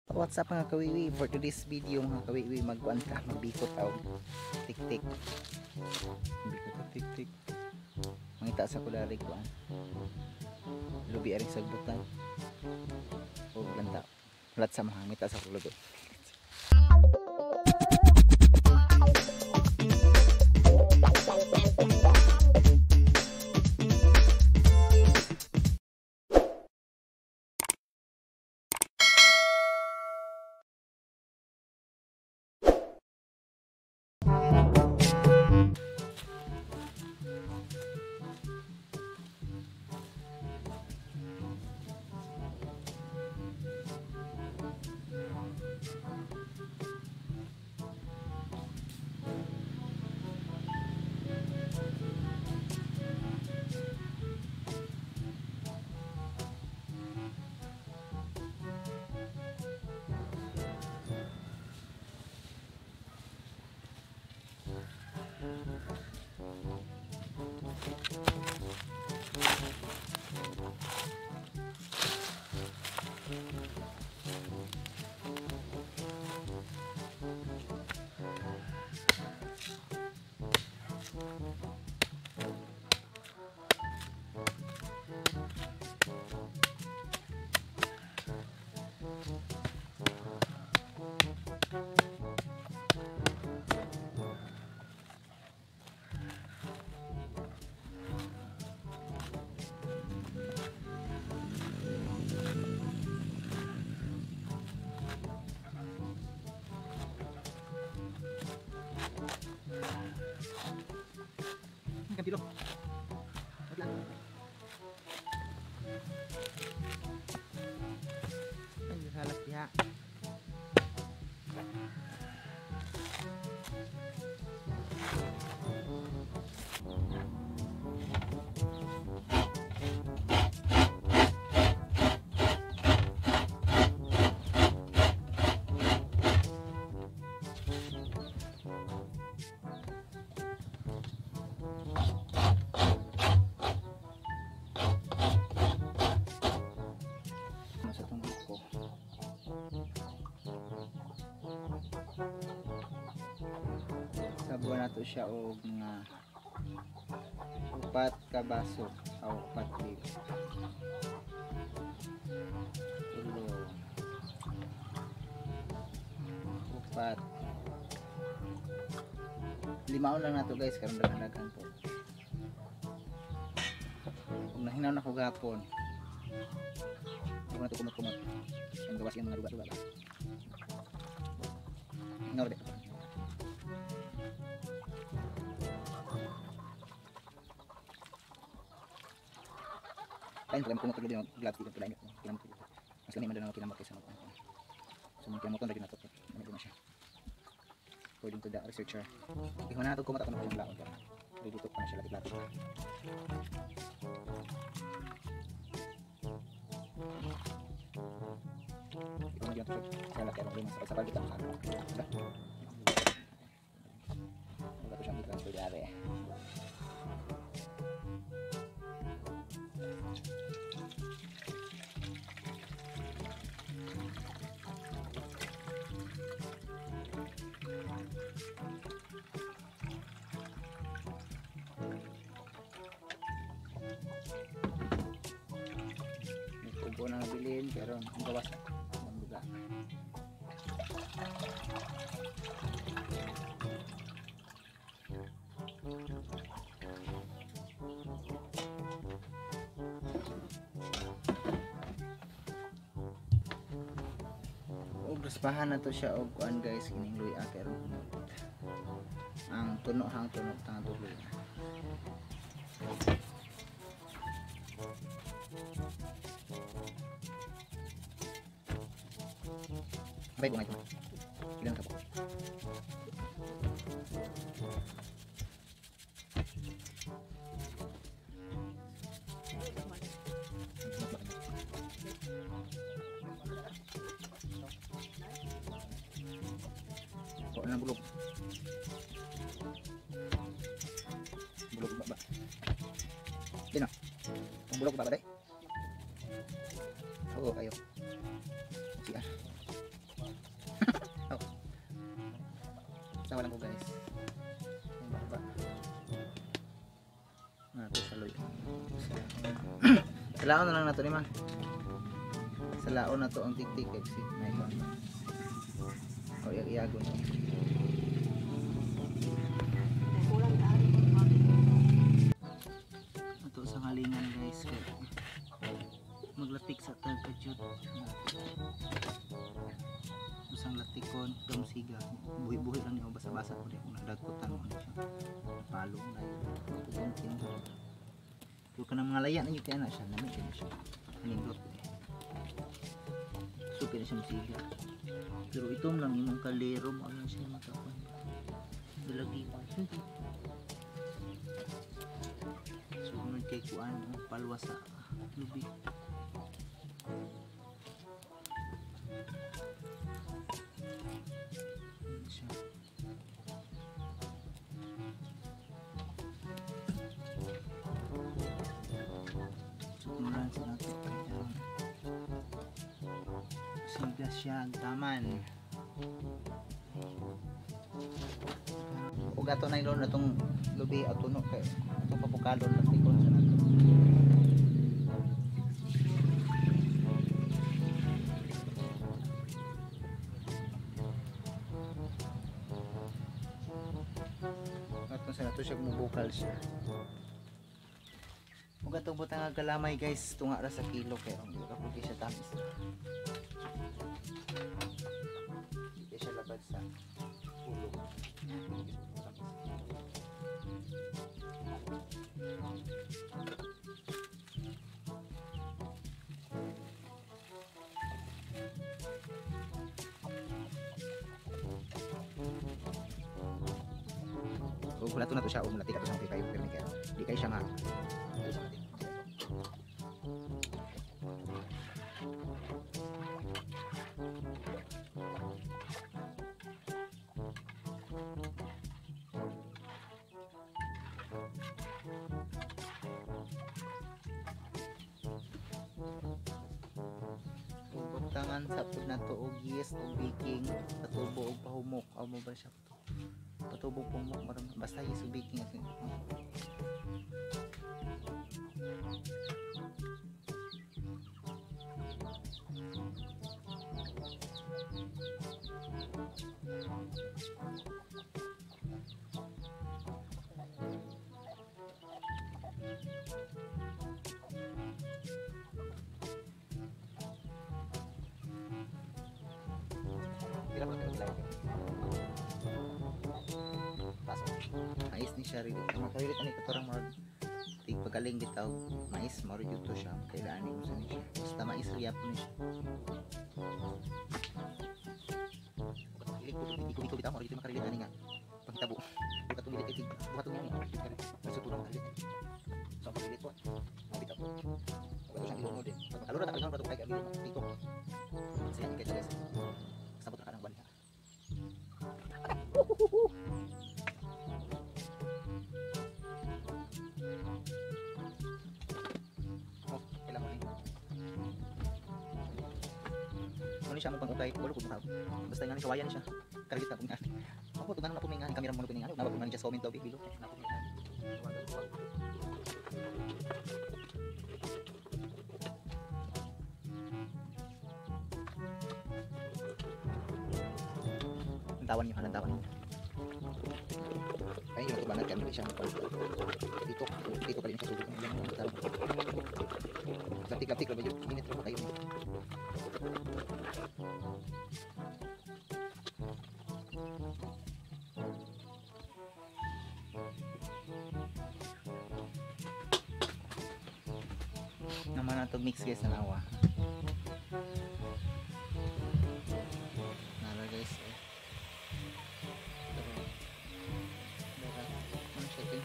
What's up, mga kawiwi? For today's video, mga kawiwi, magkuan ta, magbikot og tik-tik. Magbikot og tik-tik. Mangita sa kulari kuan. Lubi ari sagbutan. Og lanta. Lat sa mga ngita sa kulubi. Kilo. Ay, halas diha. Sa itong buko. Sabuan nato siya og mga 4 ka baso o 4 litro. Tulo. 4. 5 lang nato, guys, karon daghan-daghan po. Kung nahinaw na ko gapon. Ako na ito kumot-kumot. Ang gawas yung mga ruga-ruga ba? Hinaw rin. Kain ko, kumot ulit yung gloves dito. Kailangan kinamot dito. Mas lami man doon ang kinamot kaysa mag. So mga kinamoton lagi na ito. Ano na siya. According to the researcher. Iho na ito kumot ako na yung laon. Ready to pa na siya lapit-lapit. Ito na dyan sa laki ang lima sa kita ang ano. Wala ko siyang i-transfer diare. Kubo na nabilin pero ang gawas ang duga. Og raspahan na to siya og kuan, guys, kining luya pero ang tuno hang tuno tang tuloy. Baik, bunga itu. Ilan ka po? Kok na bulog? Bulog ba ba? Dino. Ang bulog ba ba day? Oo, kayo. CR. Tanawa lang ko guys. Ang baba. Nato sa loy. Salaon na lang nato ni ma. Salaon na to ang tiktik kay si may kuan. O iyagon. Ato sa halingan guys kay maglatik sa tagkadyot. Usang latikon damsiga buhi-buhi lang niyo basa-basa ko di kung nagdagkutan mo siya. Palong na yun. Pero kanang mga laya na yun kaya na siya, namit na siya. Anindot eh. So kaya na siya musiga. Pero itom lang imong kalero mo ano siya makakuan. Dalagiwan. Sunod kay kuan palwa sa lubi. Siga siya ang taman. Ug ato na ilon atong lubi ato no kay atong pabukalon latikon sa nato. Ato sa nato siya mubukal siya. Ug atong butang ang kalamay guys, tunga ra sa kilo kay di ra pud siya tamis. Di siya labad sa ulo. Ug wala to na to siya, ug mulatik ato sa kayo pero kay di kay siya ma. Butangan sa pud nato og yeast og baking, patubo og pahumok. Amo ba siya to? Patubo pahumok basta yeast og baking ato. Mais ni siya rin. Makarilit ani katorang murag tig pagaling bitaw mais maro jud to siya. Kailangan ni unsa ni siya. Basta mais riya po ni siya. Iko bitaw maro jud makarilit ani nga. Pangtabo. Bukat tong dili kay buhat tong ni. Basta tulong makarilit. So makarilit po. Bitaw. Ug ato siyang ilunod din. Pag makalura ta kalingon kay kay dito. Sige kay guys. Sabot ra ka ng balita. Oh, kailangan mo rin. Ano siya mo pang ukay? Wala ko mukha. Basta nga ni kawayan siya. Karagit na pong ngani. Ako tunan na pong ngani kamera mo na pong ngani. Nawa pong ngani just comment daw bilo. Na pong ngani. Lantawan niyo, lantawan niyo. Ay, yung tubanat kami siya. Dito, dito pa rin siya sulod. Laptik-laptik lang medyo minute lang kayo. Naman na to mix guys na nawa. Nara guys eh.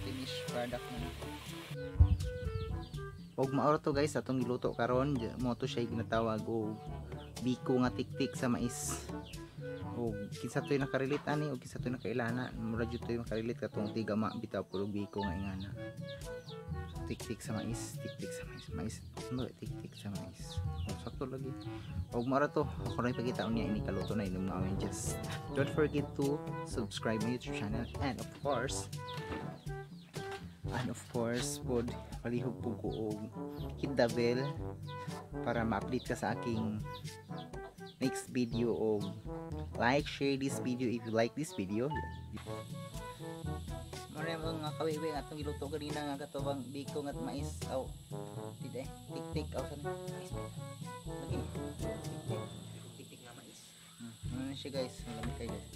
Finish product na. Og maoro to guys atong giluto karon mo to siya ginatawag og Biko nga tik-tik sa mais. O kinsa toy nakarelate ani o kinsa toy nakailana, mura jud toy makarelate katong tigama bitaw puro biko nga ingana. Tik-tik sa mais, tik-tik sa mais, mais, no, tik-tik sa mais. O, sakto lagi. Og mara to, ako na ipakita niya ini kaluto na inom namin. Just don't forget to subscribe my YouTube channel and of course pod palihog po ko og hit the bell para ma-update ka sa aking next video og like, share this video if you like this video. Muna yung mga kawiwi nga atong giluto kanina nga katubang biko nga mais aw dide tik-tik aw sa mais. Lagi tik-tik Tik-tik nga mais. Ano na siya guys, malamig kayo guys.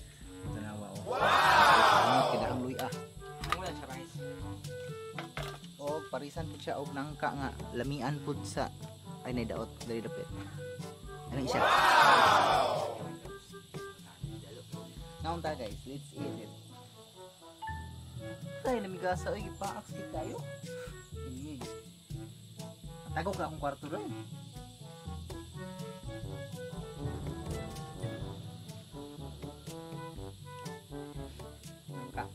Tanawa oh. Wow! Kidahang luya. Wala siya guys. Og parisan pud siya og nangka nga lamian pud sa ay nay daot dali dapit. Ano siya? Wow! Naon ta guys, let's eat it. Tay namigasa oy gipaaks gid kayo. Matagok ra akong kwarto doon. Nangka.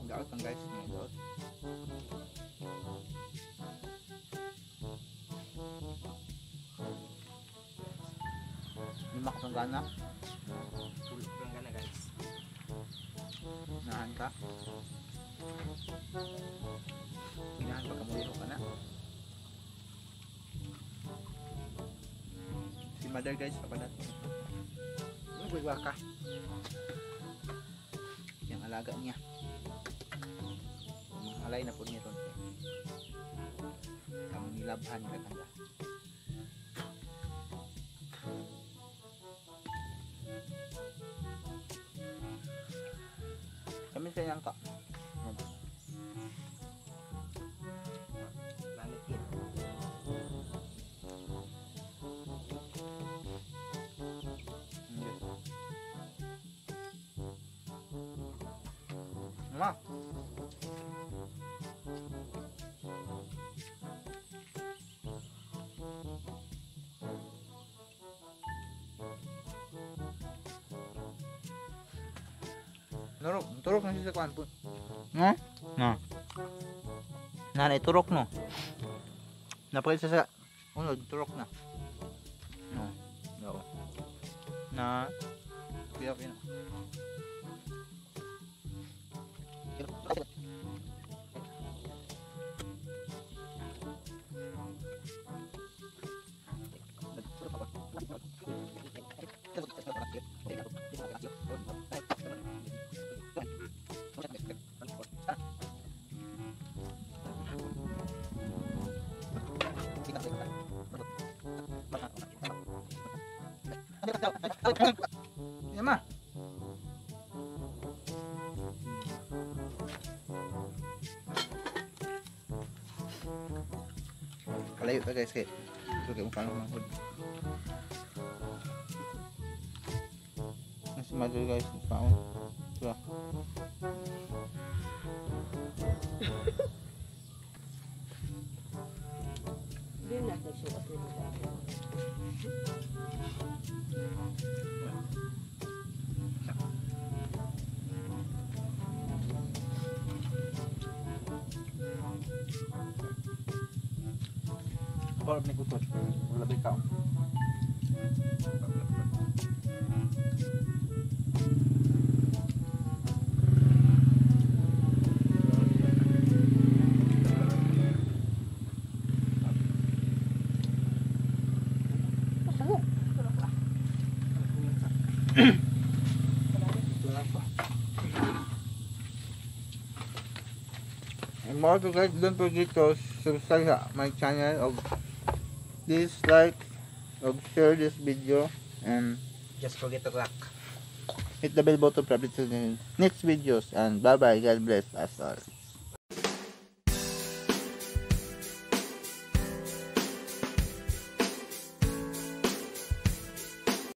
Daot ang guys, may daot. Lima ka pang gana. Tulog lang gana guys. Nahan ka. Ginahan pa kamuliro ka na. Si mother guys, kapadat. Ano ba ka? Yung alaga niya. Mga halay na po niya ron. Kamu nilabhan ka kanya. Kami sa iyang ka. Lamit yun. Ma. Turok, turok na siya sa kwan po. No? No. Nanay, turok no. Napakita sa unod, turok na. No. No. Na. Kuya, kuya. Yama. Palayo ta guys kay so kay mukha lang manghod. Si mother guys, paon. Diba? Hindi na nagsuot nito. Parang may kutot. Wala ba ikaw? And more to guys, don't forget to subscribe my channel. Please like, share this video, and just forget to clack. Hit the bell button for updates in the next videos, and bye bye. God bless us all.